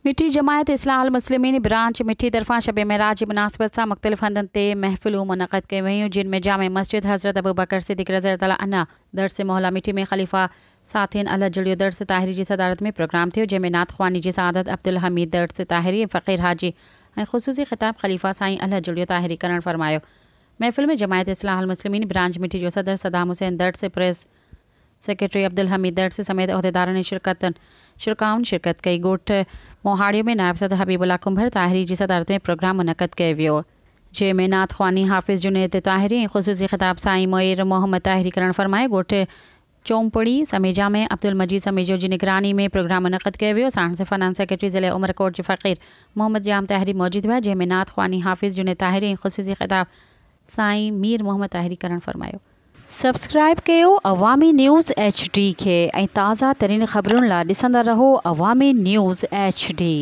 مٺي جماعت اصلاح المسلمين برانچ مٺي طرفان شب معراج جي مناسبت سان مختلف هنڌن تي محفلون منعقد ڪيون ويون جن ۾ جامع مسجد حضرت ابوبڪر صديق رضي الله تعالٰي عنه درس محله مٺي ۾ خليفه ساٿين الهه جڙيو درس طاهري جي صدارت ۾ پروگرام ٿيو جنهن ۾ نعت خواني جي سعادت عبدالحميد درس طاهري ۽ فقير حاجي ۽ خصوصي خطاب خليفه سائين الهه جڙيو طاهري ڪرڻ فرمايو محفل ۾ جماعت اصلاح المسلمين برانچ مٺي جو صدر صدام حسين درس پريس سيڪريٽري عبدالحميد درس سميت عهديدارن ۽ شرڪتن شرڪائن شرڪت ڪئي. ڳوٺ موهاڙيو ۾ نائب صدر حبيب الله ڪنڀر طاهري جي صدارت ۾ پروگرام منعقد ڪيو ويو. جنهن ۾ نعت خواني حافظ جنيد طاهري ۽ خصوصي خطاب سائين مير محمد طاهري ڪرڻ فرمايو. ڳوٺ چونپڙي سميجا ۾ عبدالمجيد سميجو جي نگراني ۾ پروگرام منعقد ڪيو ويو. ساڻس فنانس سيڪريٽري ضلعي عمرڪوٽ جي فقير محمد ڄام طاهري موجود هئا. جنهن ۾ نعت خواني حافظ جنيد طاهري ۽ خصوصي خطاب سائين مير محمد طاهري ڪرڻ فرمايو. سبسڪرائيب ڪيو عوامي نيوز ايڇ ڊي کي ۽ تازه ترين خبرن لا ڏسندا رهو عوامي نيوز ايڇ ڊي.